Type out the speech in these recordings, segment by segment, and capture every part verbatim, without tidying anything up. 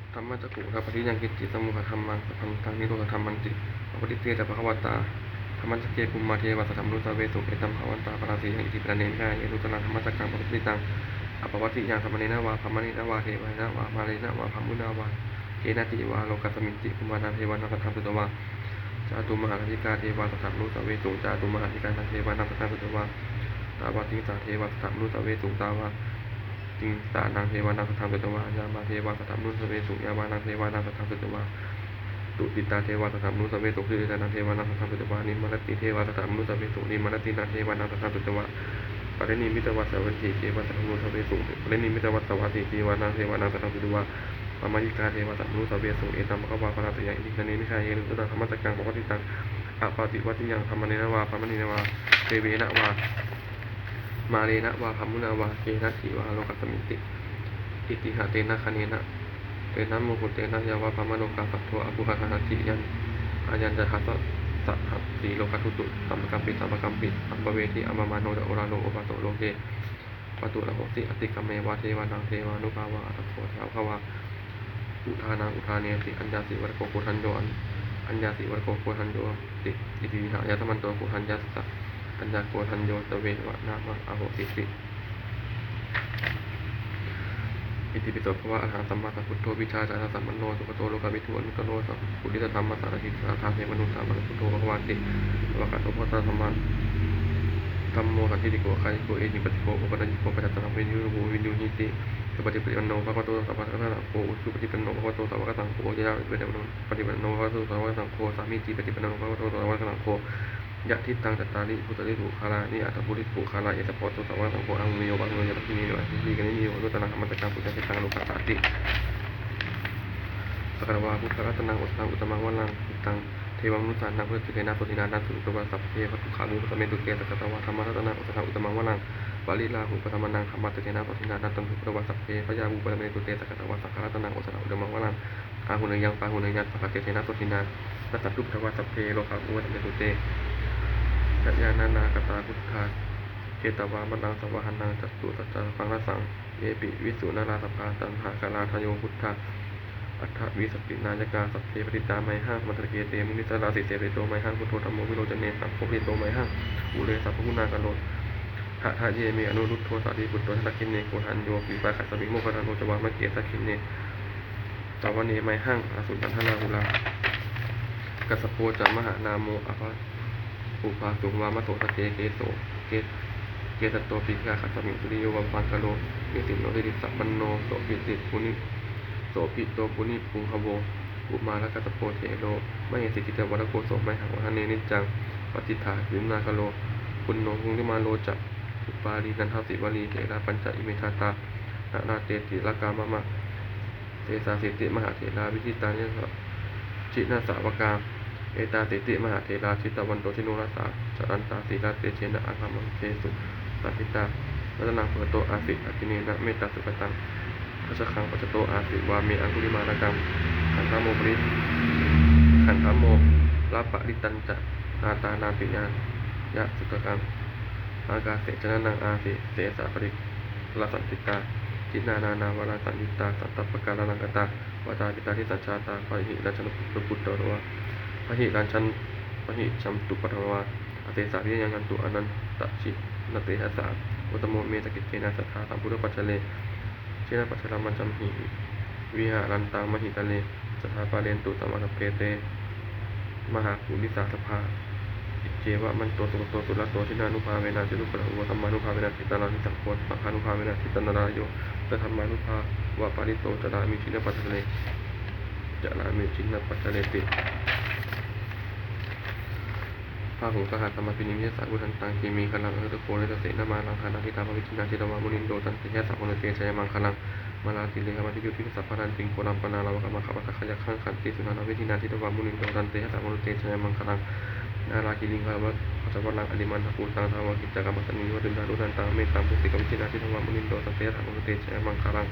Dhammacakkhuṃ udapādi yaṅkiñci, sammukhaṃ dhammaṃ sabbantaṃ nirodho dhammanti. Pavattite ca bhagavatā dhammacakke bhummā devā saddamanussāvesuṃ: etaṃ bhagavatā bārāṇasiyaṃ isipatane migadāye anuttaraṃ dhammacakkaṃ pavattitaṃ appaṭivattiyaṃ samaṇena vā brāhmaṇena vā devena vā mārena vā brahmunā vā kenaci vā lokasminti. Bhummānaṃ devānaṃ saddaṃ sutvā cātummahārājikā devā saddamanussāvesuṃ. Cātummahārājikānaṃ devānaṃ saddaṃ sutvā tāvatiṃsā devā saddamanussāvesuṃ. Tāvatiṃsānaṃ devānaṃ saddaṃ sutvā yāmā devā saddamanussāvesuṃ. Yāmānaṃ devānaṃ saddaṃ sutvā tusitā devā saddamanussāvesuṃ. Tusitānaṃ devānaṃ saddaṃ sutvā nimmānaratī devā saddamanussāvesuṃ. Nimmānaratīnaṃ devānaṃ saddaṃ sutvā paranimmitavasavattī devā saddamanussāvesuṃ. Paranimmitavasavattī devānaṃ devānaṃ saddaṃ sutvā brahmārakkhitvā saddamanussāvesuṃ. Etaṃ bhagavatā bārāṇasiyaṃ isipatane migadāye anuttaraṃ dhammacakkaṃ pavattitaṃ appaṭivattiyaṃ samaṇena vā brāhmaṇena vā devena vā mārena vā brahmunā vā kenaci vā lokasminti. Itiha tena khaṇena tena muhuttena yāva brahmalokā saddo abbhuggacchi. Ayañca dasasahassī lokadhātu sampakampi sampakampi sampavedhi. Appamāṇo ca oḷāro obhāso loke pāturahosi atikkammeva devānaṃ devānubhāvaṃ. Atha kho bhagavā udānaṃ udānesi: aññāsi vata bho koṇḍañño, aññāsi vata bho koṇḍaññoti. Itiha āyasmanto koṇḍaññassa aññākoṇḍañño tveva nāmaṃ ahosīti. Itipi so bhagavā arahaṃ sammāsambuddho vijjācaraṇasampanno sugato lokavidū anuttaro purisadammasārathi satthā devamanussānaṃ buddho bhagavāti. Svākkhāto bhagavatā dhammo sandiṭṭhiko akāliko ehipassiko opanayiko paccattaṃ veditabbo viññūhīti. Supaṭipanno bhagavato sāvakasaṅgho, ujupaṭipanno bhagavato sāvakasaṅgho, ñāyapaṭipanno bhagavato sāvakasaṅgho, sāmīcipaṭipanno bhagavato sāvakasaṅgho, yadidaṃ cattāri purisayugāni aṭṭha purisapuggalā, esa bhagavato sāvakasaṅgho, āhuneyyo pāhuneyyo dakkhiṇeyyo añjalikaraṇīyo anuttaraṃ dhammacakkaṃ puññakkhettaṃ lokassāti. Sakkatvā buddharatanaṃ osathaṃ uttamaṃ varaṃ, hitaṃ devamanussānaṃ buddhatejaṃ tejena sotthinā, nassantupaddavā sabbe dukkhā vūpasamentu te. Sakkatvā dhammaratanaṃ osathaṃ uttamaṃ varaṃ, pariḷāhūpasamanaṃ dhammatejena sotthinā, nassantupaddavā sabbe bhayā vūpasamentu te. Sakkatvā saṅgharatanaṃ osathaṃ uttamaṃ varaṃ, āhuneyyaṃ pāhuneyyaṃ saṅghatejena sotthinā, nassantupaddavā sabbe rogā vūpasamentu te. Jayānānāgatā buddhā, jetvā māraṃ savāhanaṃ, catusaccāsabhaṃ rasaṃ, ye piviṃsu narāsabhā. Taṇhaṅkarādayo buddhā, aṭṭhavīsati nāyakā, sabbe patiṭṭhā mayhaṃ matthake te, munissarā sīsete. Patiṭṭhito mayhaṃ buddho, dhammo vilocane, saṅgho patiṭṭhito mayhaṃ ure sabbaguṇākaro. Hadaye me anuruddho, sārīputto ca dakkhiṇe, koṇḍañño piṭṭhibhāgasmiṃ, moggallāno ca vāmake. Dakkhiṇe savane mayhaṃ āsuṃ taṇhaṅkarāhulā, kassapo ca mahānāmo ubhāsuṃ vāmasotake. Keso ke kesato piṭṭhibhāgasmiṃ, suriyo va pabhaṅkaro, nisinno sirisampanno, sobhito muni sobhito munipuṅgavo. Kumārakassapo thero, mahesī cittavādako, so mayhaṃ vadane niccaṃ, patiṭṭhāsi guṇākaro. Puṇṇo aṅgulimālo ca, upālī nandasīvalī, therā pañca ime jātā, nalāṭe tilakā mama. Sesāsīti mahātherā, vijitā jinasāvakā, etāsīti mahātherā, jitavanto jinorasā, jalantā sīlatejena, aṅgamaṅgesu saṇṭhitā. Ratanaṃ purato āsi, dakkhiṇena mettasuttakaṃ, dhajaggaṃ pacchato āsi, vāme aṅgulimālakaṃ. Khandhamoraparittañca, āṭānāṭiyasuttakaṃ, ākāse chadanaṃ āsi, sesā pākārasaṇṭhitā. Jinā nānāvarasaṃyuttā, sattappākāralaṅkatā, vātapittādisañjātā, bāhirajjhattupaddavā, bahirajjhattu bahirajjhattupaddavā, asesā vinayaṃ yantu, anantajinatejasā. Uttamo me ca kiccena, sadā sambuddhapañjare, jinapañjaramajjhamhi, viharantaṃ mahītale, sadā pālentu mā sabbe, te mahāpurisāsabhā. Iccevamanto sugutto surakkho, jinānubhāvena jitupaddavo, dhammānubhāvena jitārisaṅgho, saṅghānubhāvena jitantarāyo, saddhammānubhāvapālito carāmi jinapañjare, carāmi jinapañjareti. Bāhuṃ sahassamabhinimmitasāvudhantaṃ, grīmekhalaṃ uditaghorasasenamāraṃ, dānādidhammavidhinā jitavā munindo, taṃ tejasā pavanto te jayamaṅgalaṃ. Mārātirekamabhiyujjhitasabbarattiṃ, ghorampanāḷavakamakkhamathaddhayakkhaṃ, khantīsudantavidhinā jitavā munindo, taṃ tejasā pavanto te jayamaṅgalaṃ. Nāḷāgiriṃ gajavaraṃ atimattabhūtaṃ, dāvaggicakkamasanīva sudāruṇantaṃ, mettambusekavidhinā jitavā munindo, taṃ tejasā pavanto te jayamaṅgalaṃ.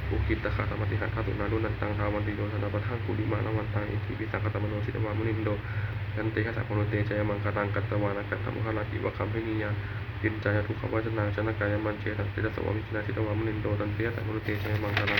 Ukkhittakhaggam atihatthasudāruṇantaṃ, dhāvantiyojanapathaṅgulimālavantaṃ, iddhībhisaṅkhatamano jitavā munindo, taṃ tejasā pavanto te jayamaṅgalaṃ. Katvāna kaṭṭhamudaraṃ iva gabbhinīyā, ciñcāya duṭṭhavacanaṃ janakāyamajjhe, taṃ tejasā pavanto te jayamaṅgalaṃ.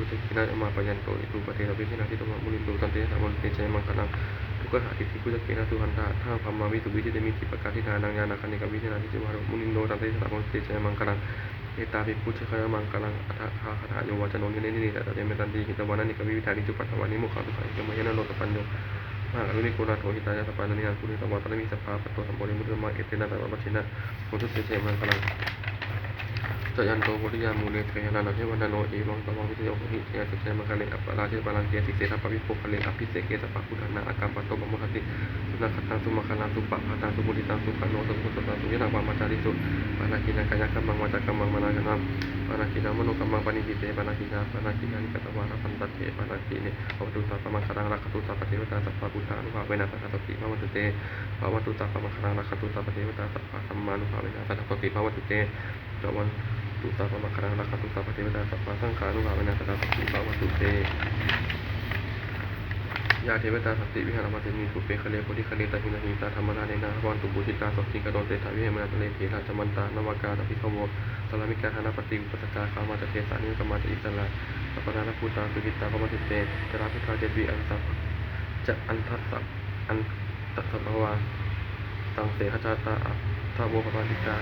bhūtakena yāmā payanto iddhūpadesavidhinā jitavā munindo taṃ tejasā pālabhate jayamaṅgalaṃ. Duggāhadiṭṭhibhujagena sudaṭṭhahatthaṃ brahmaṃ visuddhijutimiddhibakābhidhānaṃ ñāṇāgadena vidhinā jitavā munindo taṃ tejasā pālabhate jayamaṅgalaṃ. Etāpi buddhajayamaṅgalaaṭṭhagāthā yo vācano dinadine sarate matandī hitvānanekavividhāni cupaddavāni mokkhaṃ sukhaṃ adhigameyya naro sapañño. Mahākāruṇiko nātho hitāya sabbapāṇinaṃ pūretvā pāramī sabbā patto sambodhimuttamaṃ etena saccavajjena hotu te jayamaṅgalaṃ. Jayanto bodhiyā mūle sakyānaṃ nandivaḍḍhano evaṃ tvaṃ vijayo hohi jayassu jayamaṅgale aparājitapallaṅke sīse sabbaṃ vipokkhare abhiseke sabbabuddhānaṃ aggappatto pamodati. Sunakkhattaṃ sumaṅgalaṃ supabhātaṃ suhuṭṭhitaṃ sukhaṇo sumuhutto ca suyiṭṭhaṃ brahmacārisu padakkhiṇaṃ kāyakammaṃ vācākammaṃ manaskammaṃ padakkhiṇaṃ manokammaṃ paṇidhī te padakkhiṇā padakkhiṇāni katvāna labhantatthe padakkhiṇe. Bhavatu sabbamaṅgalaṃ rakkhantu sabbadevatā sabbabuddhānubhāvena sadā sotthī bhavantu te. Bhavatu sabbamaṅgalaṃ rakkhantu sabbadevatā sabbadhammānubhāvena sadā sotthī bhavantu te. Bhavatu sabbamaṅgalaṃ rakkhantu sabbadevatā sabbasaṅghānubhāvena sadā sotthī bhavantu te. Yā devatā santi vihāravāsinī pubbe ghare bodhighare tahiṃ tahiṃ tā dhammadānena bhavantu pūjitā sotthiṃ karontedha viharamantane therā ca āmantā navakā ca bhikkhavo sārāmikā dānapatī upāsakā gāmā ca desā niyamakā ca issarā sappāṇabhūtā sukhitā bhavantu te. Jalābujā cepi aṇḍasā ca aṇḍasā aṇḍasambhavā saṃsedajātā athavopapātikā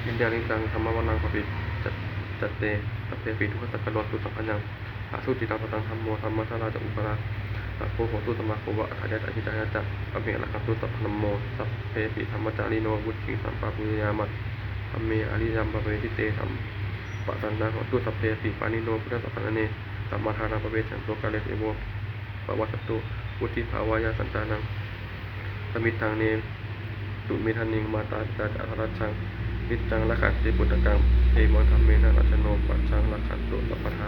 viññāṇaṃ nidaṃ dhammavaraṃ paṭicca te sabbepi dukkhassa karontu saṅkhayaṃ. Asuciṃ apadaṃ dhammo dhammadharā ca upaṭṭhāno hotu sammāgopā atthāya ca hitāya ca. Amhe rakkhatu sabbadhammā sabbepi dhammacārino vuḍḍhiṃ sampāpuṇeyyāma dhamme ariyappavedite. Sampajānā hontu sabbepi pāṇino buddhasāsane sammā dhāraṃ pavecchanto kāle devo pavassatu vuḍḍhibhāvāya sattānaṃ samiddhaṃ netu medaniṃ. Mātā pitā ca atrajaṃ niccaṃ rakkhanti puttakaṃ evaṃ dhammena rājāno pajaṃ rakkhantu sabbadā.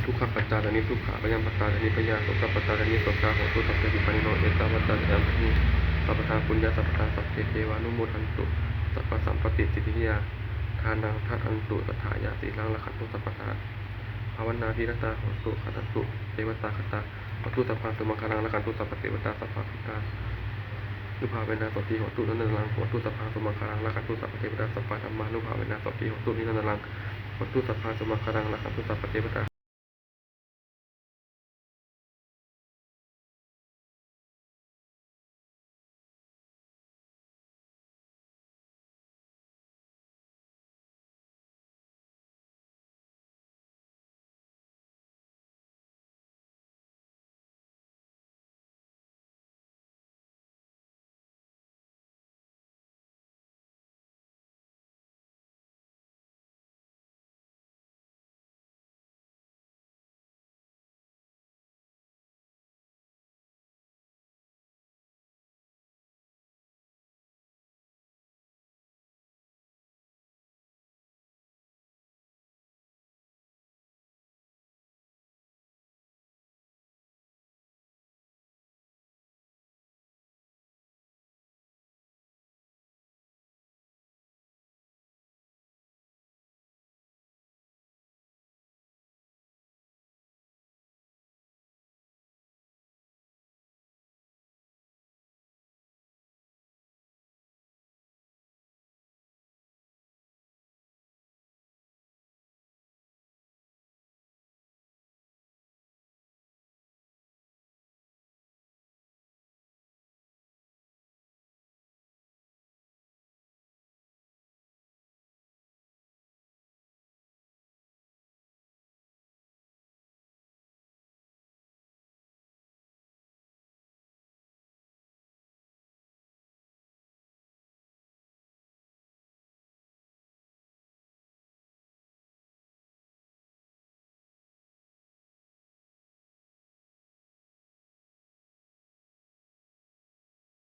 Dukkhappattā ca niddukkhā bhayappattā ca nibbhayā sokappattā ca nissokā hontu sabbepi pāṇino. Ettāvatā ca amhehi sambhataṃ puññasampadaṃ sabbe devānumodantu sabbasampattisiddhiyā. Dānaṃ dadantu saddhāya sīlaṃ rakkhantu sabbadā bhāvanābhiratā hontu gacchantu devatāgatā. Bhavatu sabbaṃ sumaṅgalaṃ rakkhantu sabbadevatā sabbabuddhānubhāvena sotthī hontu nirantaraṃ. Bhavatu sabbaṃ sumaṅgalaṃ rakkhantu sabbadevatā sabbadhammānubhāvena sotthī hontu nirantaraṃ. Bhavatu sabbaṃ sumaṅgalaṃ rakkhantu sabbadevatā